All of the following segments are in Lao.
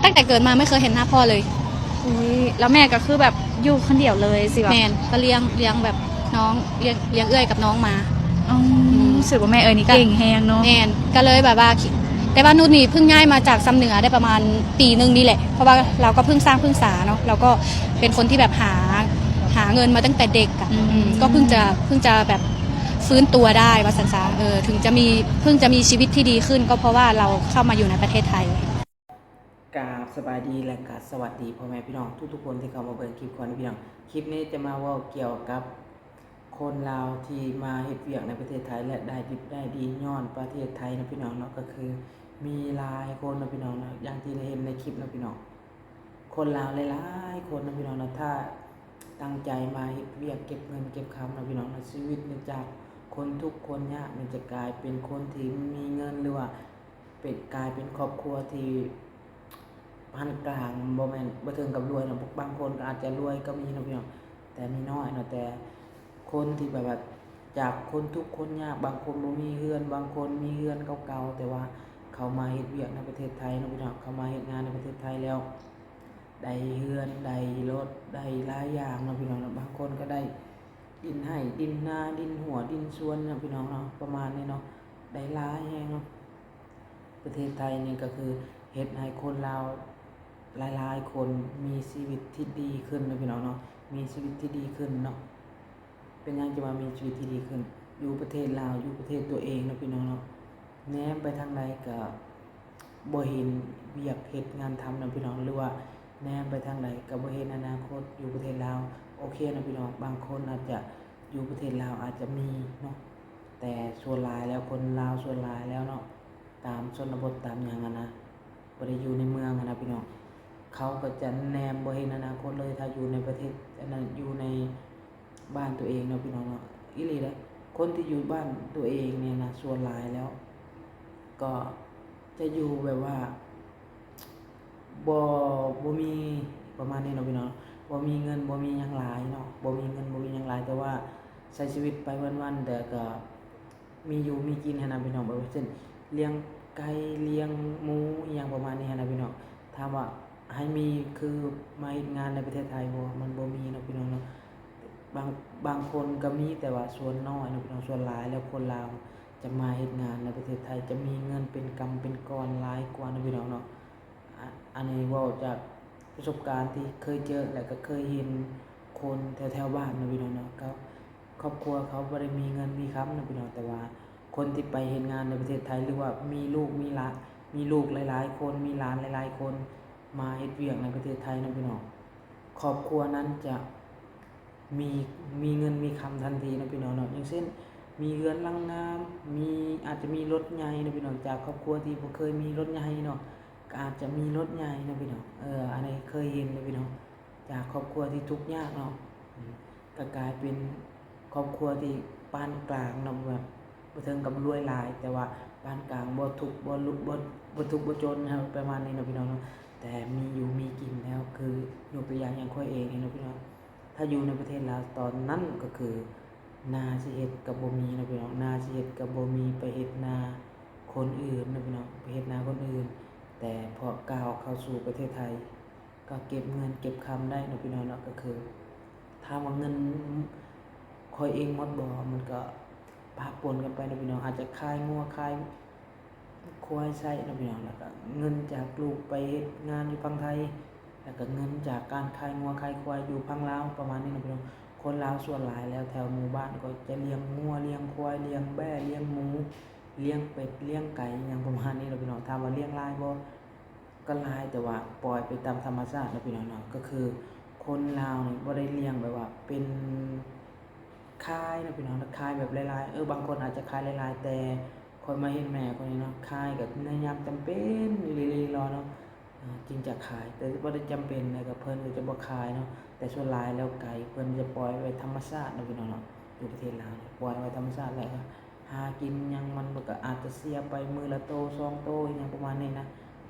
ຕັ້ງແຕ່ເກີດມາໄມ່ເຄີຍເຫັນໜ້າພໍ່ເລີຍ. ອຸ້ຍ ແລ້ວແມ່ກໍຄືແບບຢູ່ຄົນດຽວເລີຍຊິວະ? ແມ່ນ ກໍລ້ຽງ ລ້ຽງແບບນ້ອງ ລ້ຽງ ລ້ຽງເອື້ອຍກັບນ້ອງມາ. ອືມ ອືມ ຖືວ່າແມ່ເອື້ອຍນີ້ເກັ່ງແຮງເນາະ. ແມ່ນ ກໍເລີຍແບບວ່າ ແຕ່ວ່ານຸດນີ້ເພິ່ງຍ້າຍມາຈາກຊຳເໜືອໄດ້ປະມານປີໜຶ່ງນີ້ແຫຼະ ເພາະວ່າລາວກໍເພິ່ງສ້າງເພິ່ງສາເນາະ, ລາວກໍເປັນຄົນທີ່ແບບຫາ ຫາເງິນມາຕັ້ງແຕ່ເດັກອະ. ອືມ ອືມ ກໍເພິ່ງຈະ ເພິ່ງຈະແບບຟື້ນຕົວໄດ້ວ່າຊັ້ນຊະ. ເອີ ເຖິງຈະມີ ເພິ່ງຈະມີຊີວິດທີ່ດີຂຶ້ນ ກໍເພາະວ່າລາວເຂົ້າມາຢູ່ໃນປະເທດໄທ. ກາບສະບາຍດີ ແລະ ກະສະຫວັດດີພໍ່ແມ່ພີ່ນ້ອງທຸກໆຄົນທີ່ເຂົ້າມາເບິ່ງຄລິບຂອງພີ່ນ້ອງ. ຄລິບນີ້ຈະມາເວົ້າກ່ຽວກັບຄົນລາວທີ່ມາເຮັດວຽກໃນປະເທດໄທ ແລະ ໄດ້ດິບໄດ້ດີຍ້ອນປະເທດໄທເນາະພີ່ນ້ອງເນາະ. ກໍຄືມີຫຼາຍຄົນເນາະພີ່ນ້ອງເນາະ ຢ່າງທີ່ໄດ້ເຫັນໃນຄລິບເນາະພີ່ນ້ອງ. ຄົນລາວຫຼາຍໆຄົນເນາະພີ່ນ້ອງເນາະ ຖ້າຕັ້ງໃຈມາເຮັດວຽກເກັບເງິນເກັບຄຳເນາະພີ່ນ້ອງເນາະ ຊີວິດນີ້ຈາກຄົນທຸກຄົນຍາກນີ້ຈະກາຍເປັນຄົນທີ່ມີເງິນ ຫຼືວ່າ ເປັນ ກາຍເປັນຄອບຄົວທີ່ປານກາງ ບໍ່ແມ່ນ ບໍ່ເຖິງກັບລວຍເນາະ. ບາງຄົນກໍອາດຈະລວຍກໍມີເນາະພີ່ນ້ອງ ແຕ່ມີນ້ອຍເນາະ. ແຕ່ຄົນທີ່ແບບວ່າຈາກຄົນທຸກຄົນຍາກ ບາງຄົນບໍ່ມີເຮືອນ ບາງຄົນມີເຮືອນເກົ່າໆ ແຕ່ວ່າເຂົາມາເຮັດວຽກໃນປະເທດໄທເນາະພີ່ນ້ອງ ເຂົາມາເຮັດງານໃນປະເທດໄທແລ້ວ ໄດ້ເຮືອນ ໄດ້ລົດ ໄດ້ຫຼາຍຢ່າງເນາະພີ່ນ້ອງເນາະ. ບາງຄົນກໍໄດ້ດິນໄຮ່ ດິນນາ ດິນຮົ້ວ ດິນສວນເນາະພີ່ນ້ອງເນາະ ປະມານນີ້ເນາະ ໄດ້ຫຼາຍແຮງເນາະ. ປະເທດໄທນີ້ກໍຄືເຮັດໃຫ້ຄົນລາວຫຼາຍໆຄົນມີຊີວິດທີ່ດີຂຶ້ນເນາະພີ່ນ້ອງເນາະ ມີຊີວິດທີ່ດີຂຶ້ນເນາະ. ເປັນຫຍັງຈຶ່ງວ່າມີຊີວິດທີ່ດີຂຶ້ນ? ຢູ່ປະເທດລາວ ຢູ່ປະເທດຕົວເອງເນາະພີ່ນ້ອງເນາະ ແນມໄປທາງໃດກໍບໍ່ເຫັນວຽກເຮັດງານທຳເນາະພີ່ນ້ອງ ຫຼືວ່າແນມໄປທາງໃດກໍບໍ່ເຫັນອະນາຄົດຢູ່ປະເທດລາວ. ໂອເຄເນາະພີ່ນ້ອງ ບາງຄົນອາດຈະຢູ່ປະເທດລາວອາດຈະມີເນາະ ແຕ່ສ່ວນຫຼາຍແລ້ວ ຄົນລາວສ່ວນຫຼາຍແລ້ວເນາະ ຕາມຊົນນະບົດຕາມຫຍັງຫັ້ນນະ ບໍ່ໄດ້ຢູ່ໃນເມືອງຫັ້ນນະພີ່ນ້ອງ ເຂົາກໍຈະແນມບໍ່ເຫັນອະນາຄົດເລີຍ ຖ້າຢູ່ໃນປະເທດ ອັນນັ້ນ ຢູ່ໃນບ້ານຕົວເອງເນາະພີ່ນ້ອງເນາະ. ອີ່ຫຼີເດ້ ຄົນທີ່ຢູ່ບ້ານຕົວເອງນີ້ນະ ສ່ວນຫຼາຍແລ້ວກໍຈະຢູ່ແບບວ່າ ບໍ່ ບໍ່ມີ ປະມານນີ້ເນາະພີ່ນ້ອງ ບໍ່ມີເງິນ ບໍ່ມີຫຍັງຫຼາຍເນາະ ບໍ່ມີເງິນ ບໍ່ມີຫຍັງຫຼາຍ ແຕ່ວ່າໃຊ້ຊີວິດໄປວັນໆ ແຕ່ກໍມີຢູ່ມີກິນຫັ້ນນະພີ່ນ້ອງ. ແບບວ່າເຊັ່ນ ລ້ຽງໄກ່ ລ້ຽງໝູ ອີ່ຫຍັງປະມານນີ້ຫັ້ນນະພີ່ນ້ອງ. ຖາມວ່າໃຫ້ມີຄືມາເຮັດງານໃນປະເທດໄທບໍ່? ມັນບໍ່ມີເນາະພີ່ນ້ອງເນາະ. ບາງ ບາງຄົນກໍມີ ແຕ່ວ່າສ່ວນນ້ອຍເນາະພີ່ນ້ອງ. ສ່ວນຫຼາຍແລ້ວຄົນລາວຈະມາເຮັດງານໃນປະເທດໄທ ຈະມີເງິນເປັນກຳເປັນກ່ອນຫຼາຍກວ່າເນາະພີ່ນ້ອງເນາະ. ອາ ອັນນີ້ເວົ້າຈາກປະສົບການທີ່ເຄີຍເຈີ ແລະ ກໍເຄີຍເຫັນຄົນແຖວໆບ້ານເນາະພີ່ນ້ອງເນາະ. ກໍຄອບຄົວເຂົາບໍ່ໄດ້ມີເງິນມີຄຳເນາະພີ່ນ້ອງ ແຕ່ວ່າຄົນທີ່ໄປເຮັດງານໃນປະເທດໄທ ຫຼືວ່າມີລູກມີຫຼານ ມີລູກຫຼາຍໆຄົນ ມີຫຼານຫຼາຍໆຄົນ ມາເຮັດວຽກໃນປະເທດໄທເນາະພີ່ນ້ອງ ຄອບຄົວນັ້ນຈະ ມີ ມີເງິນມີຄຳທັນທີເນາະພີ່ນ້ອງເນາະ. ຢ່າງເຊັ່ນ ມີເຮືອນຫຼັງງາມ ມີ ອາດຈະມີລົດໃຫຍ່ເນາະພີ່ນ້ອງ. ຈາກຄອບຄົວທີ່ບໍ່ເຄີຍມີລົດໃຫຍ່ເນາະ ກໍອາດຈະມີລົດໃຫຍ່ເນາະພີ່ນ້ອງ. ເອີ ອັນນີ້ເຄີຍເຫັນເນາະພີ່ນ້ອງ ຈາກຄອບຄົວທີ່ທຸກຍາກເນາະ ອືມ ກໍກາຍເປັນຄອບຄົວທີ່ປານກາງເນາະ ແບບບໍ່ເຖິງກັບລວຍຫຼາຍ ແຕ່ວ່າປານກາງ ບໍ່ທຸກ ບໍ່ລຸ ບໍ່ ບໍ່ທຸກບໍ່ຈົນ ປະມານນີ້ເນາະພີ່ນ້ອງເນາະ. ແຕ່ມີຢູ່ມີກິນແລ້ວ ຄືຍົກຕົວຢ່າງຢ່າງຂ້ອຍເອງນີ້ເນາະພີ່ນ້ອງ ຖ້າຢູ່ໃນປະເທດລາວຕອນນັ້ນກໍຄື ນາຊິເຮັດກໍບໍ່ມີເນາະພີ່ນ້ອງ ນາຊິເຮັດກໍບໍ່ມີ ໄປເຮັດນາຄົນອື່ນເນາະພີ່ນ້ອງ ໄປເຮັດນາຄົນອື່ນ. ແຕ່ພໍກ້າວເຂົ້າສູ່ປະເທດໄທ ກໍເກັບເງິນເກັບຄຳໄດ້ເນາະພີ່ນ້ອງເນາະ. ກໍຄືຖາມວ່າເງິນຂ້ອຍເອງໝົດບໍ່? ມັນກໍປະປົນກັນໄປເນາະພີ່ນ້ອງ ອາດຈະຂາຍງົວຂາຍ ຄວາຍໃຊ້ເນາະພີ່ນ້ອງ ແລ້ວກໍເງິນຈາກລູກໄປເຮັດງານຢູ່ຝັ່ງໄທ ແລ້ວກໍເງິນຈາກການຂາຍງົວຂາຍຄວາຍຢູ່ຝັ່ງລາວ ປະມານນີ້ເນາະພີ່ນ້ອງ. ຄົນລາວສ່ວນຫຼາຍແລ້ວແຖວໝູ່ບ້ານກໍຈະລ້ຽງງົວລ້ຽງຄວາຍ ລ້ຽງແບ້ລ້ຽງໝູ ລ້ຽງເປັດລ້ຽງໄກ່ ອີ່ຫຍັງປະມານນີ້ເນາະພີ່ນ້ອງ. ຖາມວ່າລ້ຽງຫຼາຍບໍ່? ກໍຫຼາຍ ແຕ່ວ່າປ່ອຍໄປຕາມທຳມະຊາດເນາະພີ່ນ້ອງເນາະ. ກໍຄືຄົນລາວນີ້ບໍ່ໄດ້ລ້ຽງແບບວ່າເປັນ ຂາຍເນາະພີ່ນ້ອງເນາະ ຂາຍແບບຫຼາຍໆ ເອີ ບາງຄົນອາດຈະຂາຍຫຼາຍໆ ແຕ່ຂ້ອຍມາເຫັນແມ່ຂ້ອຍນີ້ເນາະ ຂາຍກໍໃນຍາມຈຳເປັນອີ່ຫຼີເນາະ ອາ ຈຶ່ງຈະຂາຍ ແຕ່ບໍ່ໄດ້ຈຳເປັນ ແລ້ວກໍເພິ່ນກໍຈະບໍ່ຂາຍເນາະ. ແຕ່ສ່ວນຫຼາຍແລ້ວໄກ່ເພິ່ນຈະປ່ອຍໄວ້ທຳມະຊາດເນາະພີ່ນ້ອງເນາະ ຢູ່ປະເທດລາວນີ້ ປ່ອຍໄວ້ທຳມະຊາດ ແລ້ວກໍຫາກິນຫຍັງມັນ ມັນກໍອາດຈະເສຍໄປມື້ລະໂຕສອງໂຕ ອີ່ຫຍັງປະມານນີ້ນະ.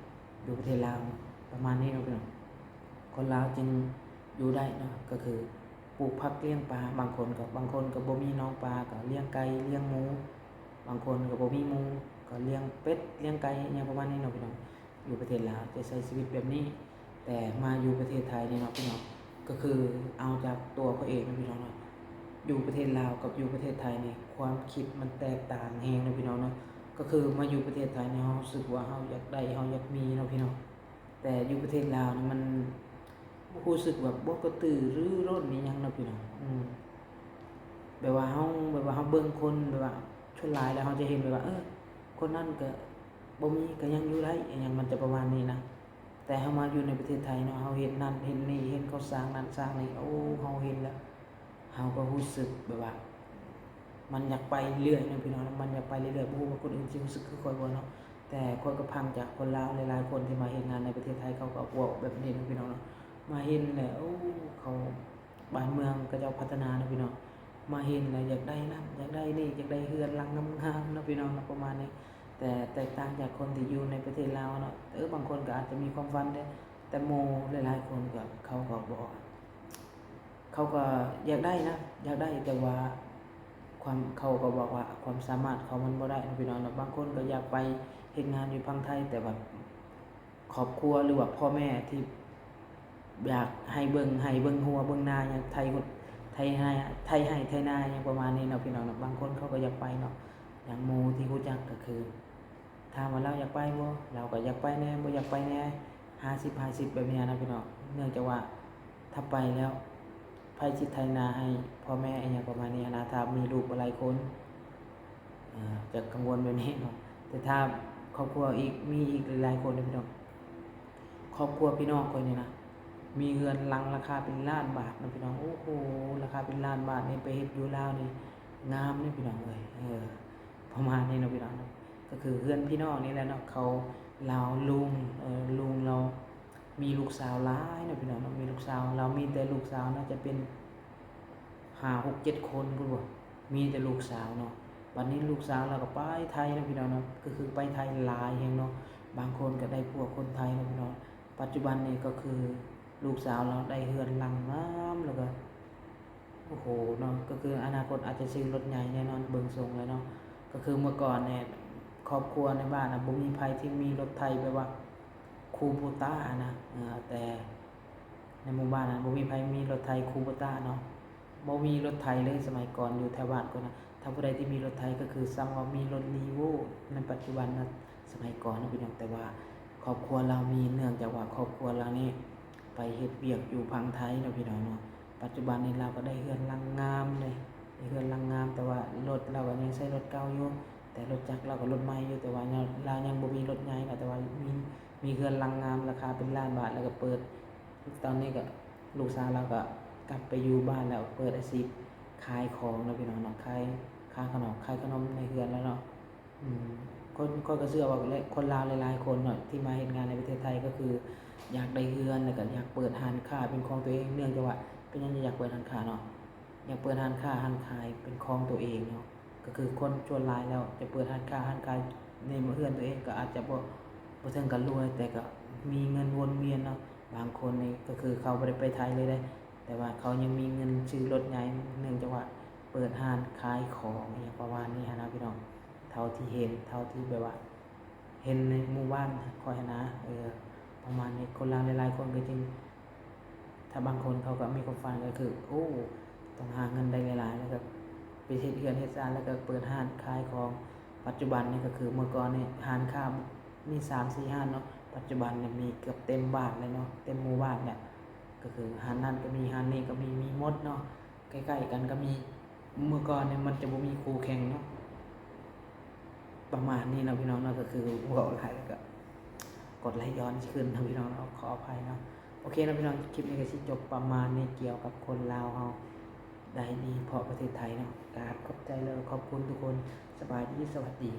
ຢູ່ປະເທດລາວປະມານນີ້ເນາະພີ່ນ້ອງ ຄົນລາວຈຶ່ງຢູ່ໄດ້ເນາະ ກໍຄືປູກຜັກລ້ຽງປາ ບາງຄົນກໍ ບາງຄົນກໍບໍ່ມີໜອງປາ ກໍລ້ຽງໄກ່ລ້ຽງໝູ ບາງຄົນກໍບໍ່ມີໝູ ກໍລ້ຽງເປັດລ້ຽງໄກ່ ອີ່ຫຍັງປະມານນີ້ເນາະພີ່ນ້ອງ. ຢູ່ປະເທດລາວຈະໃຊ້ຊີວິດແບບນີ້ ແຕ່ມາຢູ່ປະເທດໄທນີ້ເນາະພີ່ນ້ອງ ກໍຄືເອົາຈາກຕົວຂ້ອຍເອງເນາະພີ່ນ້ອງເນາະ ຢູ່ປະເທດລາວກັບຢູ່ປະເທດໄທນີ້ ຄວາມຄິດມັນແຕກຕ່າງແຮງເນາະພີ່ນ້ອງເນາະ ກໍຄືມາຢູ່ປະເທດໄທນີ້ ເຮົາຮູ້ສຶກວ່າເຮົາຢາກໄດ້ ເຮົາຢາກມີເນາະພີ່ນ້ອງ ແຕ່ຢູ່ປະເທດລາວນີ້ມັນຮູ້ສຶກແບບບໍ່ກະຕືລືລົ້ນອີ່ຫຍັງເນາະພີ່ນ້ອງ ອືມ ແບບວ່າເຮົາ ແບບວ່າເຮົາເບິ່ງຄົນ ແບບວ່າສ່ວນຫຼາຍແລ້ວເຮົາຈະເຫັນແບບວ່າ ເອີ ຄົນນັ້ນກະບໍ່ມີກະຍັງຢູ່ໄດ້ ອີ່ຫຍັງມັນຈະປະມານນີ້ນະ ແຕ່ເຮົາມາຢູ່ໃນປະເທດໄທເນາະ ເຮົາເຫັນນັ້ນເຫັນນີ້ ເຫັນເຂົາສ້າງນັ້ນສ້າງນີ້ ໂອ້ ເຮົາເຫັນແລ້ວ ເຮົາກໍຮູ້ສຶກແບບວ່າ ມັນຢາກໄປເລື້ອຍເນາະພີ່ນ້ອງ ມັນຢາກໄປເລື້ອຍໆ ບໍ່ຮູ້ວ່າຄົນອື່ນຊິຮູ້ສຶກຄືຂ້ອຍບໍ່ເນາະ ແຕ່ຂ້ອຍກໍຟັງຈາກຄົນລາວຫຼາຍໆຄົນທີ່ມາເຮັດງານໃນປະເທດໄທ ເຂົາກໍບອກແບບນີ້ເນາະພີ່ນ້ອງເນາະ ມາເຫັນແລ້ວ ໂອ້ ເຂົາ ບ້ານເມືອງເຂົາເຈົ້າພັດທະນາເນາະພີ່ນ້ອງ ມາເຫັນແລ້ວຢາກໄດ້ນັ້ນ ຢາກໄດ້ນີ້ ຢາກໄດ້ເຮືອນຫຼັງງາມໆເນາະພີ່ນ້ອງເນາະ ປະມານນີ້ ແຕ່ແຕກຕ່າງຈາກຄົນທີ່ຢູ່ໃນປະເທດລາວເນາະ ເອີ ບາງຄົນກໍອາດຈະມີຄວາມຝັນເດ້ ແຕ່ໝູ່ຫຼາຍໆຄົນກໍ ເຂົາກໍບໍ່ ເຂົາກໍຢາກໄດ້ນະ ຢາກໄດ້ ແຕ່ວ່າຄວາມ ເຂົາກໍບອກວ່າຄວາມສາມາດເຂົາມັນບໍ່ໄດ້ເນາະພີ່ນ້ອງເນາະ ບາງຄົນກໍຢາກໄປເຮັດງານຢູ່ຝັ່ງໄທ ແຕ່ວ່າຄອບຄົວ ຫຼືວ່າພໍ່ແມ່ທີ່ຢາກໃຫ້ເບິ່ງ ໃຫ້ເບິ່ງຮົ້ວເບິ່ງນາຫຍັງ ໄຖ ໄຖໄຮ່ ໄຖໄຮ່ໄຖນາຫຍັງປະມານນີ້ເນາະພີ່ນ້ອງເນາະ ບາງຄົນເຂົາກໍຢາກໄປເນາະ ຢ່າງໝູ່ທີ່ຮູ້ຈັກກໍຄື ຖາມວ່າລາວຢາກໄປບໍ່? ລາວກໍຢາກໄປແດ່ ບໍ່ຢາກໄປແດ່ ຫ້າສິບຫ້າສິບແບບນີ້ນະພີ່ນ້ອງ ເນື່ອງຈາກວ່າຖ້າໄປແລ້ວ ໃຜຊິໄຖນາໃຫ້ພໍ່ແມ່ ອີ່ຫຍັງປະມານນີ້ຫັ້ນນະ ຖ້າມີລູກຫຼາຍຄົນ ເອີ ຈະກັງວົນແບບນີ້ເນາະ ແຕ່ຖ້າຄອບຄົວອີກ ມີອີກຫຼາຍໆຄົນເດ້ພີ່ນ້ອງ ຄອບຄົວພີ່ນ້ອງຂ້ອຍນີ້ນະ ມີເຮືອນຫຼັງລາຄາເປັນລ້ານບາດເນາະພີ່ນ້ອງ ໂອ້ໂຫ ລາຄາເປັນລ້ານບາດນີ້ ໄປເຮັດຢູ່ລາວນີ້ງາມເດ້ພີ່ນ້ອງເອີຍ ເອີ ປະມານນີ້ເນາະພີ່ນ້ອງເນາະ ກໍຄືເຮືອນພີ່ນ້ອງນີ້ແຫຼະເນາະ ເຂົາ ລາວ ລຸງ ເອີ ລຸງລາວມີລູກສາວຫຼາຍເນາະພີ່ນ້ອງເນາະ ມີລູກສາວ ລາວມີແຕ່ລູກສາວ ໜ້າຈະເປັນຫ້າ ຫົກ ເຈັດຄົນພຸ້ນບໍ ມີແຕ່ລູກສາວເນາະ ບັດນີ້ລູກສາວລາວກໍໄປໄທເນາະພີ່ນ້ອງເນາະ ກໍຄືໄປໄທຫຼາຍແຮງເນາະ ບາງຄົນກໍໄດ້ຜົວຄົນໄທເນາະພີ່ນ້ອງ ປັດຈຸບັນນີ້ກໍຄືລູກສາວລາວໄດ້ເຮືອນຫຼັງງາມ ແລ້ວກໍ ໂອ້ໂຫເນາະ ກໍຄືອະນາຄົດອາດຈະຊື້ລົດໃຫຍ່ແນ່ນອນ ເບິ່ງຊົງແລ້ວເນາະ ກໍຄືເມື່ອກ່ອນນີ້ ຄອບຄົວໃນບ້ານນະ ບໍ່ມີໃຜທີ່ມີລົດໄຖແບບວ່າຄູໂບຕ້ານະ ເອີ ແຕ່ໃນໝູ່ບ້ານນະ ບໍ່ມີໃຜມີລົດໄຖຄູໂບຕ້າເນາະ ບໍ່ມີລົດໄຖເລີຍ ສະໄໝກ່ອນຢູ່ແຖວບ້ານຂ້ອຍນະ ຖ້າຜູ້ໃດທີ່ມີລົດໄຖກໍຄືສ່ຳວ່າມີລົດລີໂວ້ ໃນປັດຈຸບັນນະ ສະໄໝກ່ອນເນາະພີ່ນ້ອງ ແຕ່ວ່າຄອບຄົວລາວມີ ເນື່ອງຈາກວ່າຄອບຄົວລາວນີ້ໄປເຮັດວຽກຢູ່ຝັ່ງໄທເນາະພີ່ນ້ອງເນາະ ປັດຈຸບັນນີ້ລາວກໍໄດ້ເຮືອນຫຼັງງາມເດ້ ໄດ້ເຮືອນຫຼັງງາມ ແຕ່ວ່າລົດລາວກໍຍັງໃຊ້ລົດເກົ່າຢູ່ ແຕ່ລົດຈັກລາວກໍລົດໃໝ່ຢູ່ ແຕ່ວ່າລາວຍັງບໍ່ມີລົດໃຫຍ່ເນາະ ແຕ່ວ່າມີ ມີເຮືອນຫຼັງງາມລາຄາເປັນລ້ານບາດ ແລ້ວກໍເປີດ ຕອນນີ້ກໍລູກສາວລາວກໍກັບໄປຢູ່ບ້ານແລ້ວ ເປີດອາຊີບຂາຍຂອງເນາະພີ່ນ້ອງເນາະ ຂາຍ ຂາຍຂະໜົມ ຂາຍຂະໜົມໃນເຮືອນແລ້ວເນາະ ອືມ ຄົນ ຂ້ອຍກໍເຊື່ອວ່າ ແລະ ຄົນລາວຫຼາຍໆຄົນເນາະ ທີ່ມາເຮັດງານໃນປະເທດໄທ ກໍຄືຢາກໄດ້ເຮືອນ ແລ້ວກໍຢາກເປີດຮ້ານຄ້າເປັນຂອງຕົວເອງ ເນື່ອງຈາກວ່າ ເປັນຫຍັງຈຶ່ງຢາກເປີດຮ້ານຄ້າເນາະ ຢາກເປີດຮ້ານຄ້າຮ້ານຂາຍເປັນຂອງຕົວເອງເນາະ ກໍຄືຄົນສ່ວນຫຼາຍແລ້ວຈະເປີດຮ້ານຄ້າຮ້ານຂາຍໃນເຮືອນຕົວເອງ ກໍອາດຈະບໍ່ ບໍ່ເຖິງກັນລວຍ ແຕ່ກໍມີເງິນວົນວຽນເນາະ ບາງຄົນນີ້ກໍຄືເຂົາບໍ່ໄດ້ໄປໄທເລີຍເດ້ ແຕ່ວ່າເຂົາຍັງມີເງິນຊື້ລົດໃຫຍ່ ເນື່ອງຈາກວ່າເປີດຮ້ານຂາຍຂອງ ອີ່ຫຍັງປະມານນີ້ຫັ້ນນະພີ່ນ້ອງ ເທົ່າທີ່ເຫັນ ເທົ່າທີ່ແບບວ່າເຫັນໃນໝູ່ບ້ານຂ້ອຍຫັ້ນນະ ເອີ ປະມານນີ້ ຄົນລາວຫຼາຍໆຄົນກໍຈຶ່ງ ຖ້າບາງຄົນເຂົາກໍມີຄວາມຝັນກໍຄື ໂອ້ ຕ້ອງຫາເງິນໄດ້ຫຼາຍໆ ແລ້ວກໍໄປເຮັດເຮືອນເຮັດຊານ ແລ້ວກໍເປີດຮ້ານຂາຍຂອງ ປັດຈຸບັນນີ້ກໍຄື ເມື່ອກ່ອນນີ້ຮ້ານຄ້າມີສາມສີ່ຮ້ານເນາະ ປັດຈຸບັນນີ້ມີເກືອບເຕັມບ້ານແລ້ວເນາະ ເຕັມໝູ່ບ້ານແລ້ວ ກໍຄືຮ້ານນັ້ນກໍມີ ຮ້ານນີ້ກໍມີ ມີໝົດເນາະ ໃກ້ໆກັນກໍມີ ເມື່ອກ່ອນນີ້ມັນຈະບໍ່ມີຄູ່ແຂ່ງເນາະ ປະມານນີ້ເນາະພີ່ນ້ອງເນາະ ກໍຄືເວົ້າຫຼາຍແລ້ວກໍກົດໄຫຼຍ້ອນຂຶ້ນເນາະພີ່ນ້ອງເນາະ ຂໍອະໄພເນາະ ໂອເຄເນາະພີ່ນ້ອງ ຄລິບນີ້ກໍຊິຈົບປະມານນີ້ ກ່ຽວກັບຄົນລາວເຮົາໄດ້ດີເພາະປະເທດໄທເນາະ ກາບຂອບໃຈ ແລະ ຂອບຄຸນທຸກຄົນ ສະບາຍດີ ສະຫວັດດີ.